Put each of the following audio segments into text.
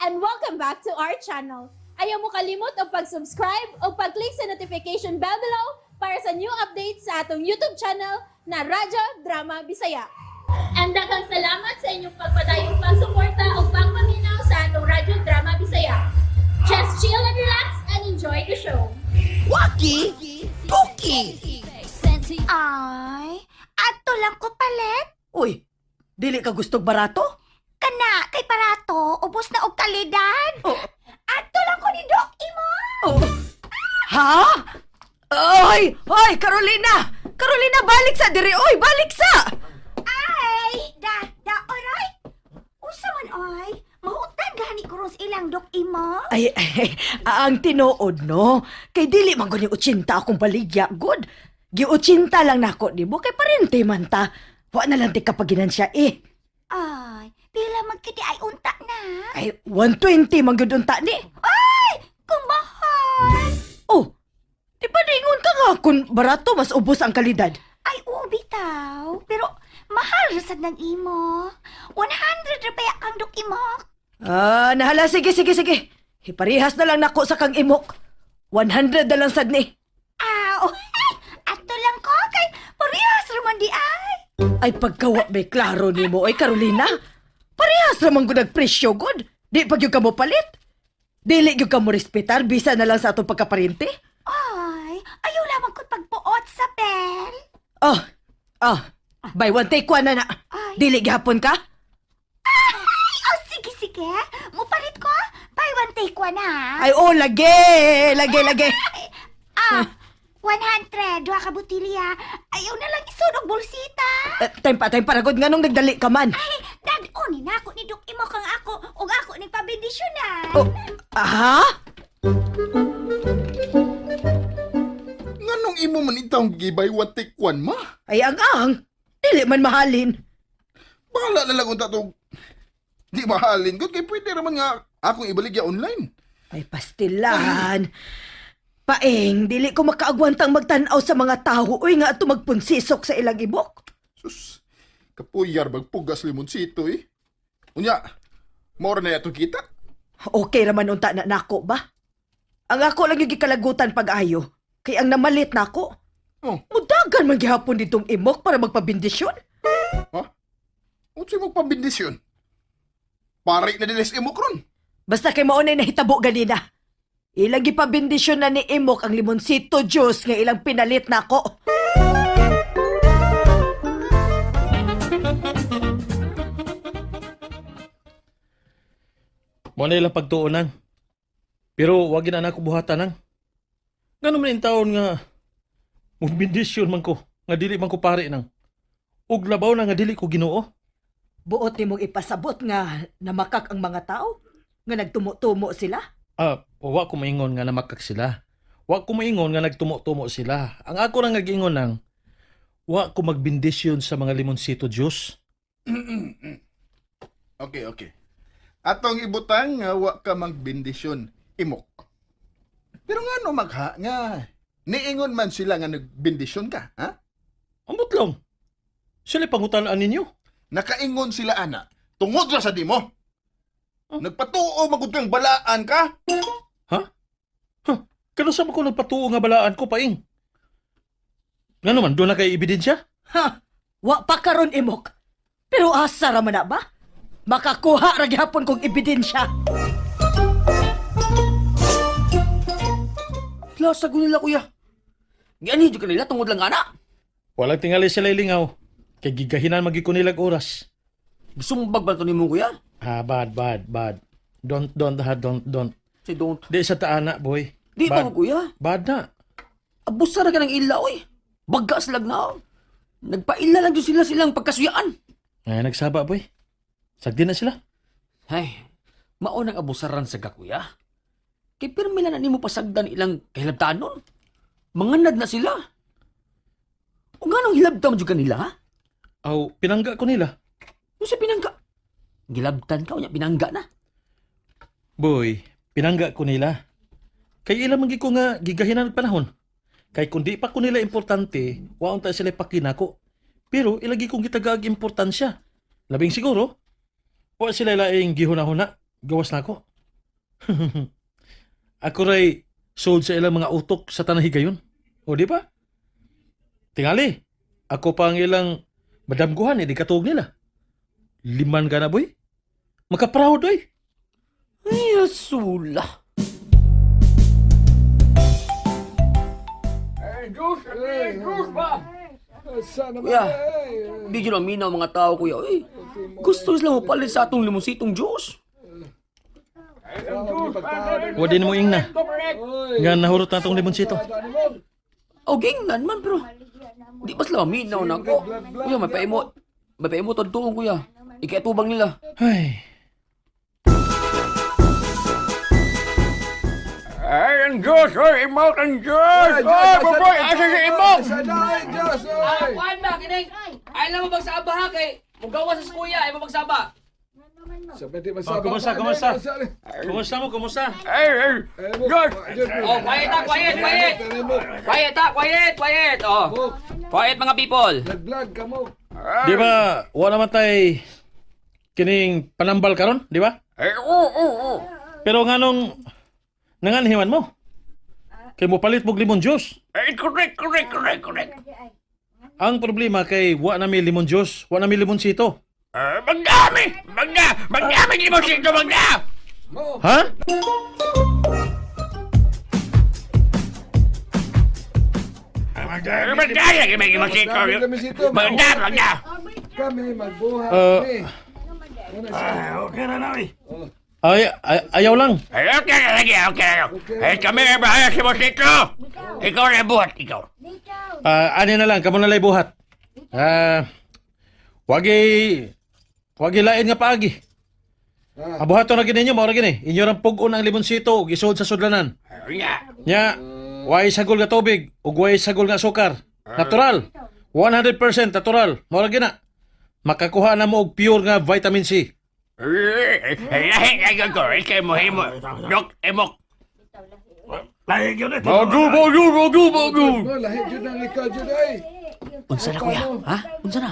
And welcome back to our channel. Ayaw mo kalimot og pag-subscribe o pag-click sa notification bell below para sa new updates sa atong YouTube channel na Radyo Drama Bisaya. And daghang salamat sa inyong pagpadayong pagsuporta o pagpaminaw sa atong Radyo Drama Bisaya. Just chill and relax and enjoy the show. Waki! Tuki! Ay, ato lang ko palit. Uy, dili ka gustog barato? Kana, kay barato, ubos na og kalidad. Oh. Ato lang ko ni Doc Imo. Oh. Ha? Oy, oy, Carolina! Carolina, balik sa diri, oy, balik sa! Ay, da, da, oray. Usa man ay, mahutan gani ko ron sa ilang Doc Imo. Ay, ay, ang tinuod, no? Kay dili man gud ni 80 akong baligya, good. Gi 80 lang nako nimo kay parente man ta. Wa na lang ti kapaginansya eh. Ay, pila magkiti ay unta na. Ay, 120 man gyud unta ni. Ay, kung mahal. Oh, di ba ningon ka nga kung barato mas ubos ang kalidad? Ay, oo, bitaw. Pero mahal ra sad ng imo. 100 ra pa kang Doc Imo. Ah, nahala, sige, sige, sige. Hiparihas na lang nako sa kang imok. 100 na lang sad ni. Aw, ato lang ko kay parehas ra man di ay. Ay, pagkawa may klaro nimo, oy, Carolina. Parehas ramang gud presyo, gud. Di pag yung ka mo palit. Dili gyud ka mo respetar, bisa na lang sa atong pagkaparente. Ay, ayaw lamang ko't pagpuot sa bel. Oh, oh, buy one take one na na. Ay. Dili gihapon ka? Ay, oh, sige, sige. Mupalit ko. Buy one, take one, ha? Ay, oh, lagi, lagi, lagi. Ah, 100. Duha ka botilya. Ayaw na lang isunog bulsita. Eh, time pa, ragod nga nung nagdali ka man. Ay, dad-o ni nako ni Duk Imo kang ako ug ako ni pabendisyonan. Oh, aha? Nganong imo man itang gibay one take one ma? Ay, ang ang. Dili man mahalin. Bahala na lang unta to. Di mahalin gud kay pwede raman nga akong ibaligya online. Ay, pastilan. Paeng, dili ko makaagwantang magtanaw sa mga tao. Uy, nga ato magpunsisok sa ilang ibok. Sus, kapuyar magpugas limonsito eh. Unya, mao ra na yato kita. Okay raman unta na nako ba? Ang ako lang yung gikalagutan pag-ayo. Kay ang namalit nako. Oh, Mudagan man gihapon ditong imok para magpabindisyon. ha? Unsay magpabindisyon? Pare na dilis imo kron. Basta kay maunay nahitabo ganina. Ilang gipabindisyon na ni Imok ang limonsito juice nga ilang pinalit nako. Mo na ilang pagtuonan. Pero wag na nako buhatan nang. Ngano man taon nga mumbindisyon man ko nga dili man ko pare nang. Ug labaw na nga dili ko Ginoo. Buot nimong ipasabot nga namakak ang mga tao? Nga nagtumo-tumo sila? Ah, wa ko maingon nga namakak sila. Wa ko maingon nga nagtumo-tumo sila. Ang ako ra nga giingon nang wa ko magbindisyon sa mga limonsito Diyos. Okay, okay. Atong ibutang nga wa ka magbindisyon imok. Pero ngano magha nga niingon man sila nga nagbindisyon ka, ha? Ambot lang. Sila pangutan-an ninyo. Nakaingon sila ana tungod ra sa dimo. Oh. Nagpatuo magud kang balaan ka. Ha? Huh? Kano sa ko nagpatuo nga balaan ko paing? Ngano man doon na kay ebidensya? Ha! Wa pa karon imok. Pero asa ra man na ba? Makakuha ra gihapon kong ebidensya. Lasa ko nila, kuya. Gianhi jud kanila tungod lang ana. Walang tingali sila ilingaw. Kay gigahinan magi ko nilag oras. Gisumbag ba to nimo, kuya? Ah, bad, bad, bad. Don't, ha, don't, don't. Say don't. Di sa taana, boy. Di bad. ba kuya? Bad na. Abusa ra ka ng ila, oy. Baga slag na. Oh. Nagpaila lang jud sila silang pagkasuyaan. Ay, nagsaba, boy. Sagdi na sila. Ay, mao nang abusaran sa kuya. Kay pirmi lang na nimo pasagdan ilang kahilabtanon. Manganad na sila. O nganong hilabtan jud kanila, ha? Aw, pinangga ko nila. Unsa pinangga? Gilabtan ka unya pinangga na. Boy, pinangga ko nila. Kay ilang man ko nga gigahinan ang panahon. Kay kung di pa ko nila importante, waon ta sila pakinako. Pero ilagi kong gitagaag importansya. Labing siguro, wa sila laing gihuna-huna. Gawas na ako. Ako ray sold sa ilang mga utok sa tanang higayon. O di ba? Tingali, ako pa ang ilang madamguhan, hindi katuog nila. Liman ka na, boy. Makaproud, oy. Ay, asula. Kuya, di dyan aminaw mga tao, kuya. Uy, gusto sila mapalit sa atong limonsitong Diyos. Wa din mo ingna. Nga nahurot na tong limonsito. O, gingnan man, pero di ba sila maminaw na ako? Kuya, may paimo. May paimo tuong, kuya. Ikaitubang nila. Ay, Ay, ang Diyos! Oy, imok ang Diyos! Oy, baboy! Asa si imok? Kuan ba, kining? Ay lang mo magsaba ha, kay mugawa sa kuya, ay mo magsaba. Oh, kumusta, kumusta? Kumusta mo, kumusta? Ay, ay! Diyos! Oh, quiet ta, quiet, quiet. Quiet ta, quiet, quiet. Oh. Quiet mga people. Di ba, wa naman tay kining panambal karon, di ba? Ay, oo, oo, oo. Pero nganong nanganhiman mo? Kay mo palit mog limon juice. Ay, correct, correct, correct, correct. Ang problema kay wa na mi limon juice, wa na mi limonsito. Ay, magdami! Magda! Magdami limonsito, magda! Ha? Magda! Magda! Limonsito! Magda! Magda! Kami magbuhat ni. Okay na na, eh. Ay, ay ayaw lang. Ay, okay na lagi, okay na. Ay, kami ay bahala sa limonsito! Ikaw na buhat, ikaw. Ah, ani na lang kamo na lay buhat. Ah, wagi wagi lain nga paagi. Ang buhaton na gid ninyo mao ra gini. Inyo rang pug-on ang limonsito ug isuod sa sudlanan. Ay, nga. Nya, way sagol nga tubig ug way sagol nga asukar. Natural. 100% natural. Mao ra gina. Makakuha na mo og pure nga vitamin C. Ay, lahi na yun ko. Ikaw mo, himo. Dok, imok. Bago, bago, bago, bago. No, lahi jud nang ikaw jud ay. Unsa na kuya? Ha? Unsa na?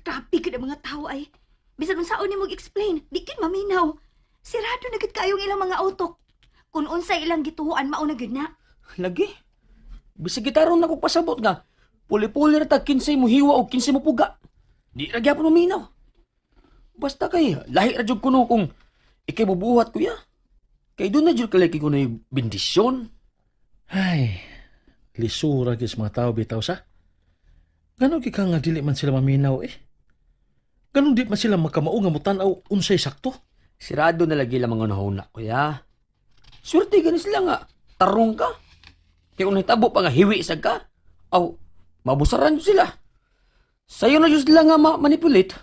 Grabe gud ang mga tao ay. Bisan unsaon nimo explain, di gyud maminaw. Sirado na gud kaayong ilang mga utok. Kung unsay ilang gituhuan mao na gyud na. Lagi. Bisag gitaron na kog pasabot nga. Puli-puli ra tag kinsay mo hiwa o kinsay mo puga. Di ra gyapon maminaw. Basta kay lahi ra jud kuno kung ikay bubuhat kuya. Kay doon na jud kalaki ko na bendisyon. Ay, lisura gis mga tao bitaw sa. Ganon gi ka nga dili man sila maminaw eh. Ganon di man sila makamao nga mutan-aw unsay sakto. Sirado na lagi lang mga nahuna, kuya. Swerte gani sila nga. Tarong ka. Kaya kung nahitabo pa nga hiwi sa ka, aw, mabusaran jud sila. Sayo na jud sila nga ma-manipulate.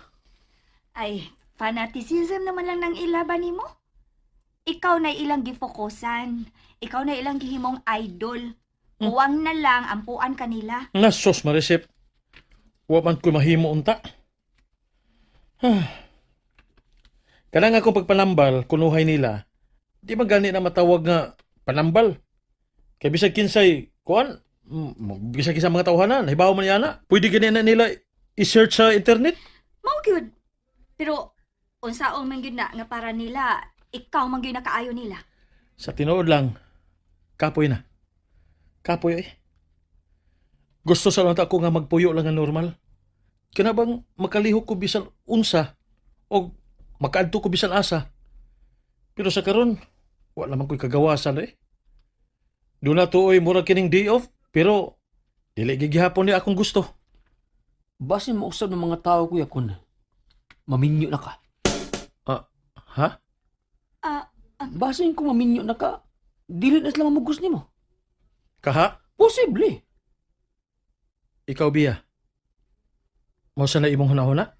Ay, fanaticism naman lang nang ilaban nimo. Ikaw na ilang gifokusan. Ikaw na ilang gihimong idol. Kuwang na lang ampuan kanila. Nasos marisip. Wa man ko mahimo unta. Kanang akong pagpanambal, kunuhay nila, di man gani na matawag nga panambal. Kay bisag kinsay, kuan, bisag kinsa mga tawhanan, hibaw man yana. Pwede gani na nila i-search sa internet. Mao gyud. Pero unsaon man gyud na nga para nila, ikaw man gyud nakaayo nila. Sa tinuod lang, kapoy na. Kapoy eh. Gusto sa lang ako nga magpuyo lang nga normal. Kina bang makalihok ko bisan unsa o makaadto ko bisan asa. Pero sa karon, wala man ko'y kagawasan eh. Doon na tuoy mura kining day off, pero dili gigihapon ni akong gusto. Basin mausab ng mga tao, kuya, kung maminyo na ka. Ah, ha? Ah, Basin kung maminyo na ka, dili na sila mamugos nimo. Kaha? Posible. Ikaw biya. Mao sa na imong hunahuna?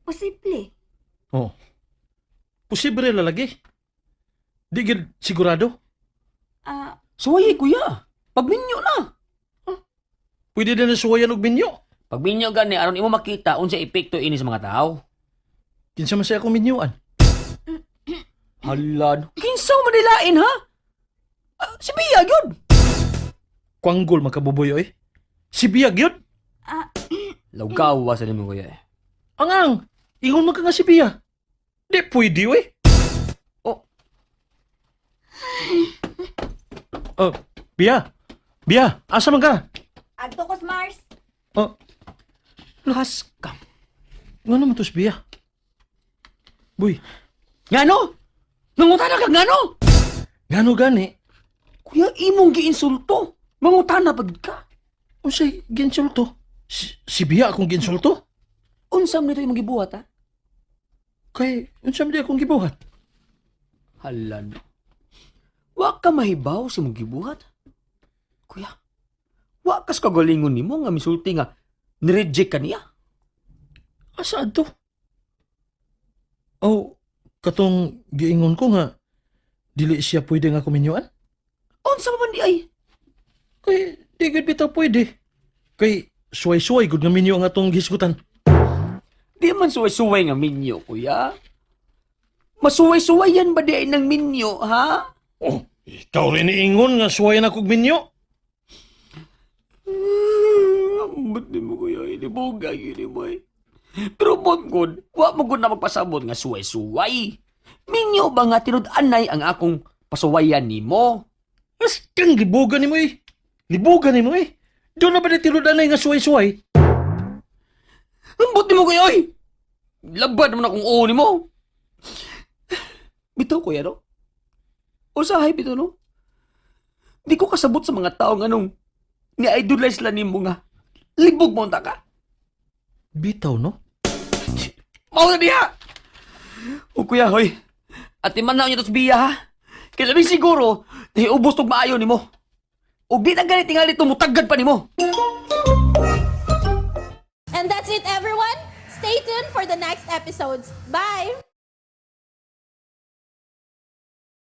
posible. Oh. Posible lalagi. Di gid sigurado. Ah, Suwaye, kuya. Pagminyo na. Pwede din na suwayan og minyo. Pagminyo gani, aron imo makita unsa epekto ini sa mga tao. Kinsa man siya akong minyuan. Hala, kinsa man nilain ha? Ah, si Bia gyud. Kwanggol makabuboy oy. Si Bia gyud? Lawgawa sa nimo, kuya eh. Angang, ingon man ka nga si Bia. Di pwede, we. Oh. Oh, Bia. Bia, asa man ka? Adto ko sa Mars. Oh, Lahas ka. ngano man to si Bia? Boy, Ngano? Nangutana ka ngano? ngano gani? Kuya, imong giinsulto. Mangutana pag ka. Unsay ginsulto? Si Bia akong ginsulto? Unsa man nito imong gibuhat ha? Kay unsa man di akong gibuhat? Hala no. Wa ka mahibaw sa imong gibuhat. Kuya, wa kas kagalingon nimo nga misulti nga nireject ka niya. Asa adto? Oh, katong giingon ko nga dili siya pwede nga kuminyuan? Unsa man di ay? Kay di gud bitaw pwede. Kay suway-suway gud nga minyo ang atong gisgutan. Di man suway-suway nga minyo, kuya. Masuway-suwayan ba di ay ng minyo, ha? Oh, ikaw rin iingon nga suwayan akong minyo. Ambot ni mo, kuya. Inibuga, yun mo eh. Pero bon good, wa mo gud na magpasabot nga suway-suway. Minyo ba nga tinud-anay ang akong pasuwayan nimo? Mas kang libugan nimo eh. Libugan nimo eh. Doon na ba di tinudanay nga suway-suway? Ambot nimo kuya, oy! Labad naman akong oo nimo. Bitaw, kuya, no? Usahay, bitaw, no? Di ko kasabot sa mga tao nga nung ni-idolize lang nimo nga. Libog mo unta ka. Bitaw no? Mao na diha! O kuya, hoy. At man na niya to sa biya, ha? Kaya labing siguro, nahiubos tog maayo nimo. O di na ganit tingali ito, mutagad pa nimo. And that's it, everyone. Stay tuned for the next episodes. Bye!